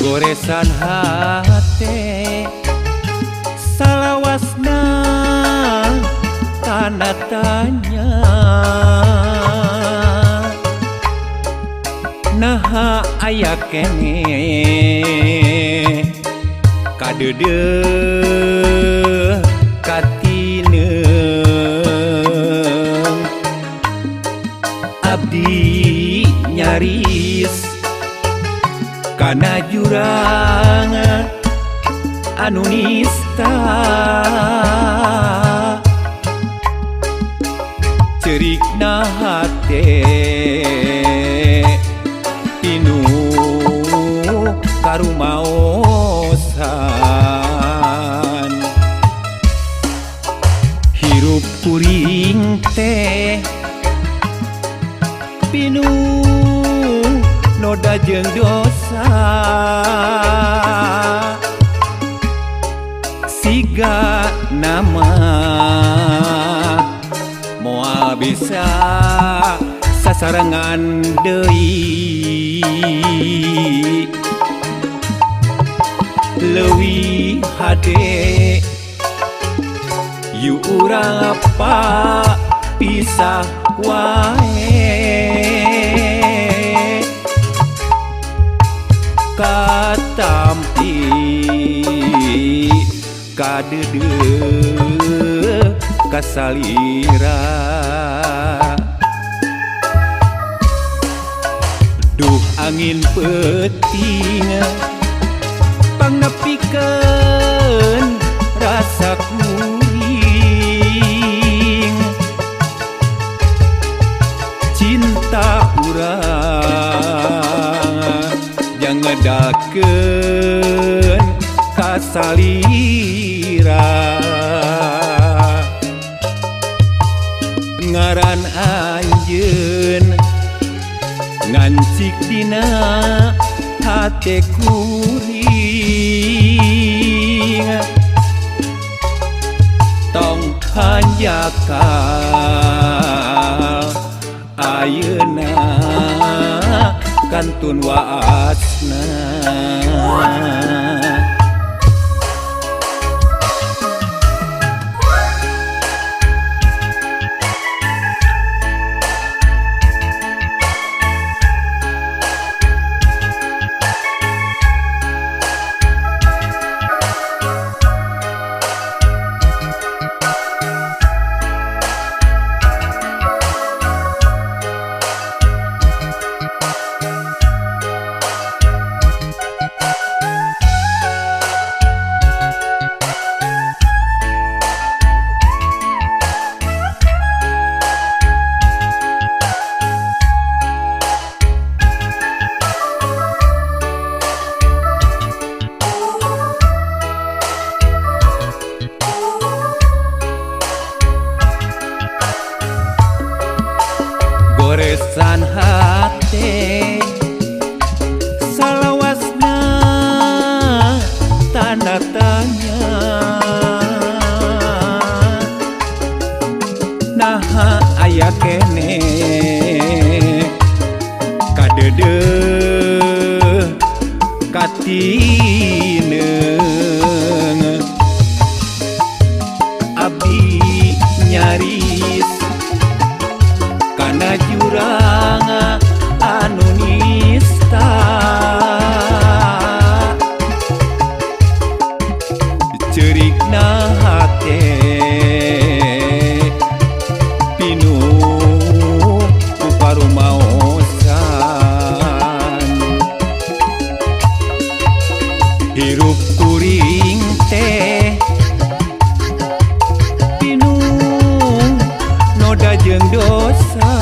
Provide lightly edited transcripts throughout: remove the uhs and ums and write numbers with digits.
Goresan hate salawasna tanda tanya, naha aya keneh kadeudeuh katineung. Abdi nyaris kana jurang anu nista, cerikna hate pinuh karumaosan. Hirup kuring teh pinuh noda jeung dosa, siga nama moal bisa sasarengan deui. Leuwih hade yu urang apa pisah wae, katampi kadeudeuh kasalira. Duh angin peuting pangnepikeun rasa kuring, cinta urang jang ngedalkeun kasalira. Ngaran anjeun ngancik dina hate kuring, tong hanjakal ayeuna kantun waasna. Goresan hate salawasna tanda tanya, naha aya keneh kadeudeuh katineung. Abdi nyaris kana jurang anu nista, cerikna hate pinuh ku parumaosan. Hirup kuring teh pinuh noda jeung dosa.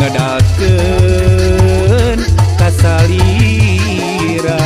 Ngedalkeun ka salira.